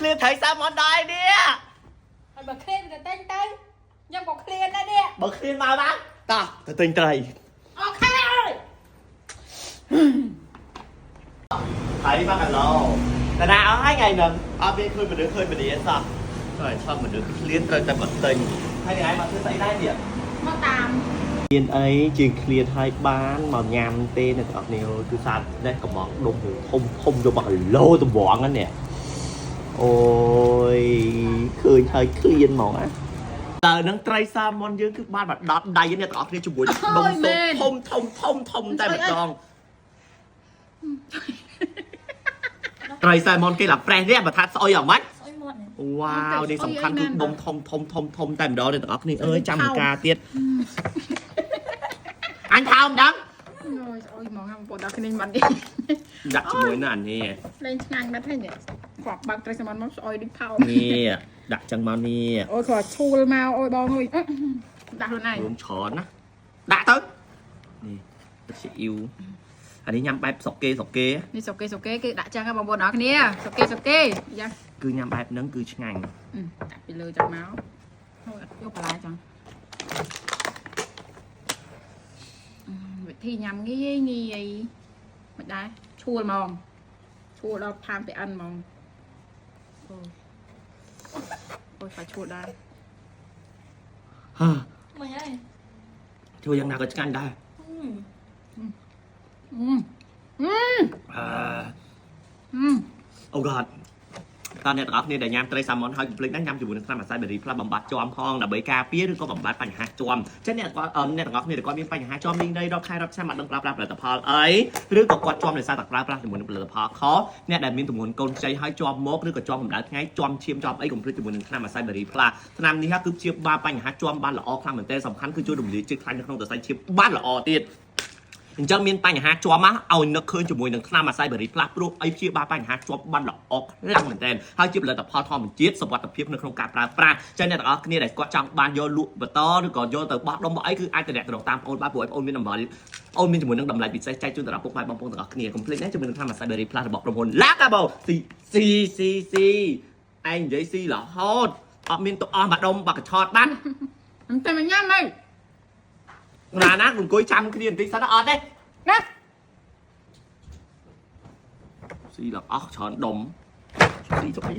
ឃ្លានត្រីសាម៉ុនដែរនេះ ហើយបើឃ្លានទៅទិញទៅខ្ញុំក៏ឃ្លានដែរនេះ បើឃ្លានមកបានតោះទៅទិញត្រី OK អើយ ត្រី1គីឡូតាណាអស់ហើយថ្ងៃហ្នឹងអត់មានឃើញមនុស្សឃើញមនុស្សសោះហើយឆឹងមនុស្សឃ្លានត្រូវតែមកទិញហើយថ្ងៃមកធ្វើស្អីដែរនេះ មកតាម មានអីជាងឃ្លានហើយបានមកញ៉ាំទេអ្នកទាំងអស់គ្នាគឺសាទនេះកំងដុំធំធំយក1គីឡូតម្រងហ្នឹងនេះអូយឃើញហើយឃ្លានហ្មងណាតើនឹងត្រីសាម៉ុនយើងគឺបានមកដតដៃអ្នកទាំងអស់គ្នាជាមួយដុំសូធំធំធំធំតែម្ដងត្រីសាម៉ុនគេឡាប្រេះនេះបើថាស្អុយអាម៉េច ស្អុយមាត់នេះ វ៉ាវនេះសំខាន់គឺដុំធំធំធំធំតែម្ដងអ្នកទាំងអស់គ្នាអើយចាំការទៀតអញថោមដឹង អូយស្អុយហ្មងបងប្អូនដល់គ្នាបាត់នេះ ដាក់ជាមួយនឹងអានេះ លេងឆ្ងាញ់បាត់ហើយនេះគាត់បើកត្រីសាម៉ុនមកស្អុយដូចផោម នេះដាក់ចឹងមកនេះ អូយគាត់ឈួលមកអូយបងអើយដាក់ខ្លួនឯង រួមច្រើនណាដាក់ទៅនេះទឹកស៊ីអ៊ីវអានេះញ៉ាំបែបស្រុកគេស្រុកគេ នេះសុកេសុកេគេដាក់ចឹងហ៎បងប្អូនអរគ្នាសុកេសុកេយ៉ា គឺញ៉ាំបែបហ្នឹងគឺឆ្ងាញ់ ដាក់ពីលើចឹងមកអូយអត់យកបន្លែចឹងវិធីញ៉ាំងាយងាយមិនដែរឈួលហ្មងឈួលដល់ផានពីអិនហ្មងអូអូយខ្លាចឈួលដែរ ហឺ មិនហើយ ធ្វើយ៉ាងណាក៏ឆ្ងាញ់ដែរ អឺ អឺអឺ អឺ អឺ អូ God តើអ្នកទាំងអស់គ្នាដែលញ៉ាំត្រីសាម៉ុនហើយកុំភ្លេចណាញ៉ាំជាមួយនឹងថ្នាំអាសាយបេរីផ្លាស់បំបត្តិជាំផងដើម្បីការពារឬក៏បំបត្តិបញ្ហាជាំចឹងអ្នកគាត់អ្នកទាំងអស់គ្នាដែលគាត់មានបញ្ហាជាំលីងដីរាប់ខែរាប់ឆ្នាំអត់ដឹងប្រើប្រាស់ផលិតផលអីឬក៏គាត់ជាំដោយសារតែប្រើប្រាស់ជាមួយនឹងផលិតផលខអ្នកដែលមានទម្ងន់កូនខ្ចីហើយជាំមកឬក៏ជាំកម្ដៅថ្ងៃជាំឈាមជាំអីកុំភ្លេចជាមួយនឹងថ្នាំអាសាយបេរីផ្លាស់ថ្នាំនេះគឺព្យាបាលបញ្ហាជាំបានល្អខ្លាំងមែនទែនសំខាន់គឺជួយរំលាយជាតិខ្លាញ់នៅក្នុងសរសៃឈាមបានល្អទៀត អញ្ចឹងមានបញ្ហាជាប់មកឲ្យនឹកឃើញជាមួយនឹងថ្នាំអាសាយបេរីផ្លាស់ព្រោះអីព្យាបាលបញ្ហាជាប់បានល្អខ្លាំងមែនទែនហើយជាផលិតផលធម្មជាតិសុវត្ថិភាពនៅក្នុងការប្រើប្រាស់ចឹងអ្នកទាំងអស់គ្នាដែលគាត់ចង់បានយកលក់បន្តឬក៏យកទៅបោះដុំបោះអីគឺអាចតំណតំតាមបងប្អូនបានព្រោះឲ្យបងប្អូនមានតម្លៃអូនមានជាមួយនឹងតម្លៃពិសេសចែកជូនដល់ពុកម៉ែបងប្អូនទាំងអស់គ្នាកុំភ្លេចណាជាមួយនឹងថ្នាំអាសាយបេរីផ្លាស់របស់ក្រុមហ៊ុន Lacabo C C C C ឯងនិយាយស៊ីរហូតអត់មានទុកអស់មួយដុំបាក់កញ្ឆតបាន មិនតែមកញ៉ាំអី ណាណាអង្គុយចាំគ្នាបន្តិចសិនណាអត់ទេ ណា ស៊ីឡើងអស់ច្រើនដុំស៊ីចុះអី